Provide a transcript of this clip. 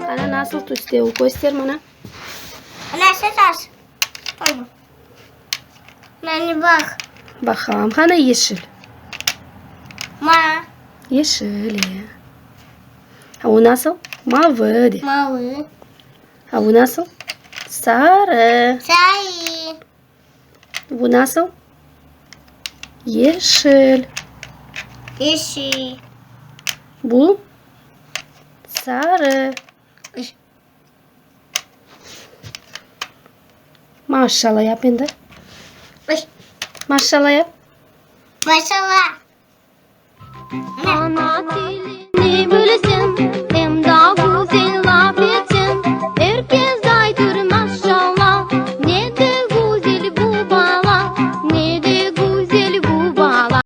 Qana, nasıl tüste o, köster maña. Nasıl tas? Tamam. Meni baq. Baqam, qana yeşil? Ma. Yeşil, e. A o nasıl? Mavı de. Mavı. A bu nasıl? Sarı. Sarı. Bu nasıl? Yeşil. Yeşil. Bu sarı. Maşallah yap endi. Maşallah yap. Maşallah. Ana tilini.